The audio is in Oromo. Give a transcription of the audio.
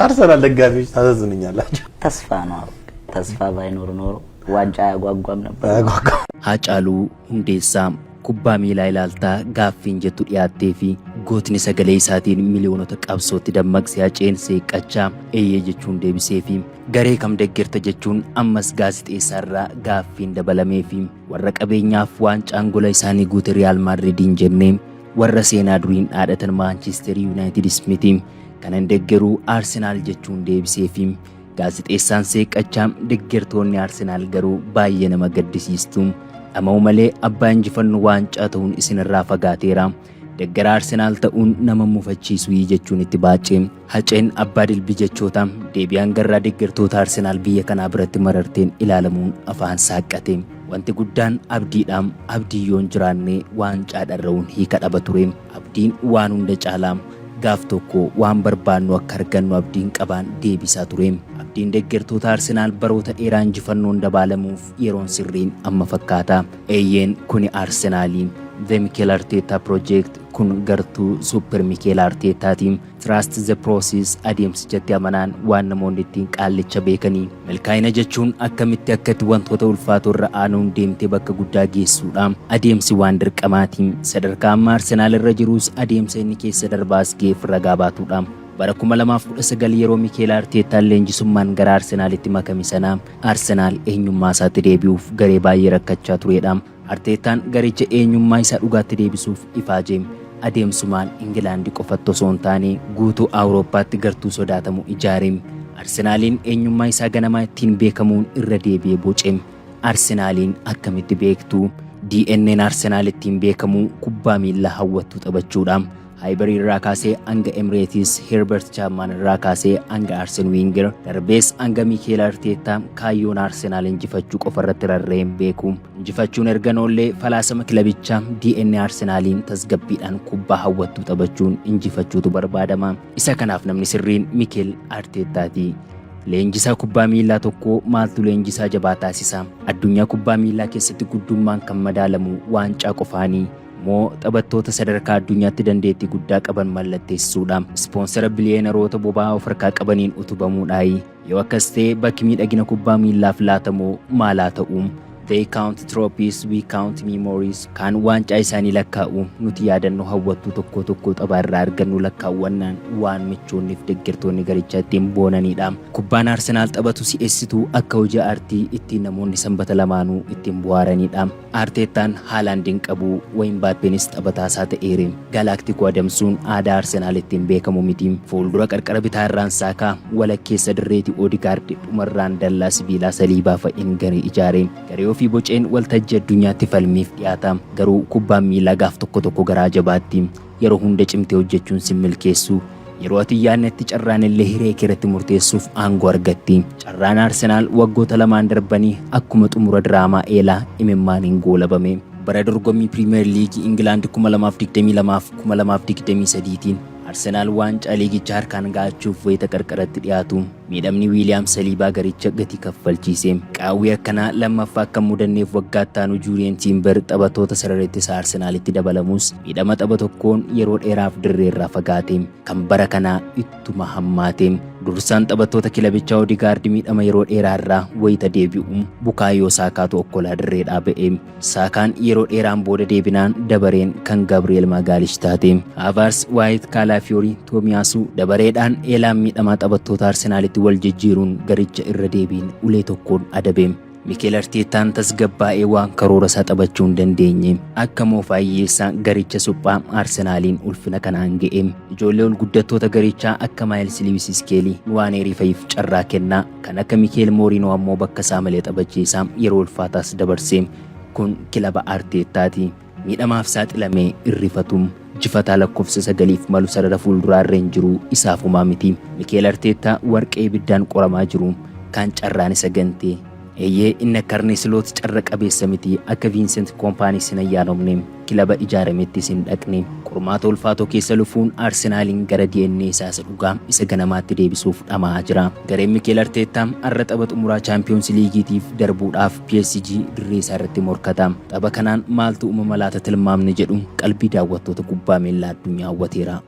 አርሰናል ደጋፊዎች ታሳዝኑኛላችሁ። ተስፋ ነው። ተስፋ ባይኖር ኖሮ ዋንጫ አያጓጓም ነበር። Haacaaluu Hundeessaa kubbaa miilaa ilaaltaa gaaffiin jettu dhiyaattee fi gootni sagalee isaatiin miliyoonota qabsootti dammaqse Haceen seeqqachaa eeyyee jechuun deebisee fi garee kam deeggarta jechuun ammas gaazexeessaarraa gaaffiin dabalamee fi warra qabeenyaaf waancaan gola isaanii guute Riyaal Maadridiin jennee warra seenaa duriin dhaadhatan Maanchister Yuunaayitidis miti, kanan deeggaruu Arsenaal jechuun deebisee fi gaazexeessaan seeqqachaa deeggartoonni Arsenaal garuu baay'ee nama gaddisiistu. Dhama'u malee abbaa injifannoo waancaa ta'uun isinirraa fagaateera. Deeggara Arsenaal ta'uun nama mufachiisu jechuun itti baacee. Haceen abbaa dilbii jechoota deebi'aan garraa deeggartoota Arsenaal biyya kanaa biratti mararteen ilaalamuun afaan saaqqate. Wanti guddaan abdiidhaam, abdii yoon jiraanne waancaa dharra'uun hiika dhaba ture. Abdiin waan hunda caalaa, gaaf tokko waan barbaannu akka argannu abdiin qabaan deebisaa ture. Abdiin deeggartoota Arsenaal baroota dheeraa injifannoon dabaalamuuf yeroon sirriin amma fakkaata. Eeyyeen, kuni Arsenaalii. The Mikel Arteta Project, kun gartuu Super Mikel Artetaati. Trust the process, adeemsichatti amanaan waan namoonni ittiin qaallicha beekanii. Milkaa'ina jechuun akkamitti akkatti wantoota ulfaatoo irra aanuun deemtee bakka guddaa geessuudha. Adeemsi waan dirqamaati. Sadarkaa amma Arsenaal irra jirus adeemsa inni keessa darbaas geef ragaa baatudha. Bara 2019 yeroo Mikel Arteetaan leenjisummaan gara Arsenaalitti makame sana Arsenaal eenyummaa isaatti deebi'uuf garee baay'ee rakkachaa turedha. Arteetaan garicha eenyummaa isaa dhugaatti deebisuuf ifaajee adeemsumaan Ingilaandi qofatti osoo hin taane guutuu Awurooppaatti gartuu sodaatamu ijaare. Arsenaaliin eenyummaa isaa ganamaa ittiin beekamuun irra deebi'ee boce. Arsenaaliin akkamitti beektu? DNA'n Arsenaal ittiin beekamu kubbaa miillaa hawwattuu taphachuudha. Haayibarii irraa kaasee hanga Emirates, Herbert Chapman irraa kaasee hanga Arsene Wenger, darbees hanga Mikel Arteta kaayyoon Arsenaal injifachuu qofa irratti rarra'ee hin beeku. Injifachuun erga noollee falaasama kilabichaa DNA Arsenaaliin tasgabbiidhaan kubbaa hawwattuu taphachuun injifachuutu barbaadama. Isa kanaaf namni sirriin Mikel Artetaati. Leenjisaa kubbaa miillaa tokko maaltu leenjisaa jabaa taasisa? Addunyaa kubbaa miillaa keessatti guddummaan kan madaalamu waancaa qofaanii moo taphattoota sadarkaa addunyaatti dandeettii guddaa qaban mallatteessuudha? Ispoonsara biliyeenaroota boba'aa of harkaa qabaniin utubamuudhaayi. Yoo akkas ta'e, bakki miidhagina kubbaa miillaaf laatamu maalaa ta'u? They count trophies, we count memories. Kaan waancaa isaanii lakkaa'u, nuti yaadannoo hawwattuu tokko tokko tapha irraa argannu lakkaawwannaan waan michoonniif deeggartoonni garichaa ittiin boonanidha. Kubbaan Arsenaal taphatu si'eessituu akka hojii aartii ittiin namoonni sanbata lamaanuu ittiin bohaaranidha. Arteettaan Haalaandiin qabu, Mbappeenis taphataa isaa ta'eere. Galaaktiko adamsuun aadaa Arsenaal ittiin beekamu miti. Fuuldura qarqara bitaa irraan Saakaa, walakkeessa dirreeti Odegaard, dhumarraan dallaa sibiilaa Saliibaa fa'iin garee ijaare. Garee ofii boceen waltajjii addunyaatti falmiif dhiyaata. Garuu kubbaan miilaa gaaf tokko tokko garaa jabaatti. Yeroo hunda cimtee hojjechuun sin milkeessu. Yeroo ati yaadnetti carraan illee hiree kee irratti murteessuuf aangoo argatti. Carraan Arsenaal waggoota lamaan darbanii akkuma xumura diraamaa eelaa imimmaaniin goolabame. Bara dorgommii Piriimeer Liigii Ingilaand 2022 2023tiin Arsenaal waancaa liigichaa harkaan ga'achuuf wayita qarqaratti dhiyaatu miidhamni Wiiliyaam Saliibaa garicha gatii kaffalchiise. Qaawwii akkanaa lammaffaa akka hin mudanneef waggaa itti Juuriyeen Tiimber taphattoota sarara ittisaa Arsenaalitti dabalamus miidhama tapha tokkoon yeroo dheeraaf dirreerraa fagaate. Kan bara kanaa ittuma hammaate. Dursaan taphattoota kilabichaa Odegaard miidhama yeroo dheeraa irraa wayita deebi'u Bukaayoo Saakaatu okkolaa dirreedhaa ba'e. Saakaan yeroo dheeraan booda deebinaan dabareen kan Gabriel Magaalish taate. Haavaars, Waayit, Kaalaafiyoori, Toomiyaasu dabareedhaan eelaan miidhamaa taphattoota Arsenaalitti wal jijjiiruun garicha irra deebiin ulee tokkoon adabe. Mikel Arteetaan tasgabbaa'ee waan karoora isaa taphachuu hin dandeenye. Akka moofaa hiyyeessaa garicha suphaa Arsenaaliin ulfina kanaan ga'e. Ijoollee ol guddattoota garichaa akka Maayils Liwis Iskeelii, Nwaaneerii fa'iif carraa kennaa. Kan akka Mikeel Mooriinoo ammoo bakka isaa malee taphachiisaa yeroo ulfaataas dabarse. Kun kilaba Arteettaati. Miidhamaaf saaxilamee irrifatu. Jifataa lakkoofsa sagaliif malu sarara fuulduraa irra hin jiru, isaafumaa miti. Mikel Arteettaa warqee ibiddaan qoramaa jiru. Kan carraan isa gante. Eeyyee, inni akka Arne Sloot carra qabeessa miti, akka Viinsent Koompaanis hin ayyaanomne, kilaba ijaaramettis hin dhaqne. Qormaata ulfaatoo keessa lufuun Arsenaaliin gara DNA isaa isa dhugaa isa ganamaatti deebisuuf dhama'aa jira. Gareen Mikel Arteettaa har'a tapha xumuraa Chaampiyoons Liigiitiif darbuudhaaf PSG dirree isaa irratti morkata. Tapha kanaan maaltu uumama laata tilmaamni jedhu qalbii daawwattoota kubbaa miillaa addunyaa hawwateera.